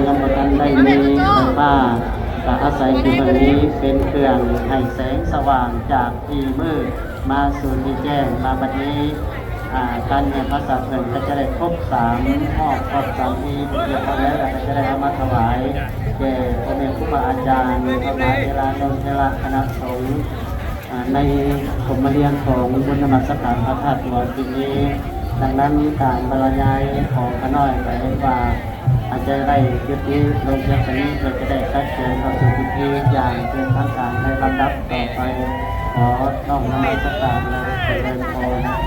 ຍັງບໍ່ທັນໄດ້ມີໄຟຟ້າ ກະອາໄສທີ່ເພິ່ນມີເປັນເຄື່ອງໃຫ້ແສງສະຫວ່າງຈາກທີ່ມືດມາສູ່ທີ່ແຈ້ງ. ມາບັດນີ້ ອາ ການແຫ່ພາສາເພິ່ນກໍຈະໄດ້ຄົບສາມຮອບ ຄອບສາມທີເປັນທີ່ຮຽບຮ້ອຍແລ້ວ ແລ້ວກໍຈະໄດ້ເອົາມາຖວາຍແກ່ພໍ່ແມ່ຄູບາອາຈານ ພະມະເຖລານຸເຖລະຄະນະສົງ ອາ ໃນສົມມະລຽນຂອງບຸນນະມັດສະການພະທາດຫຼວງທີ່ນີ້. ດັ່ງນັ້ນ ການບັນລະຍາຍຂອງຂ້ານ້ອຍກໍເຫັນວ່າອາດຈະໄດ້ຢຸດຕິລົງພຽງເທົ່ານີ້ ເພື່ອຈະໄດ້ຈັດກຽມເຂົ້າສູ່ພິທີຢ່າງເປັນທາງການໃນລຳດັບຕໍ່ໄປ. ຂໍນ້ອມນະມັດສະການ ແລະ ຈະເລີນພອນ.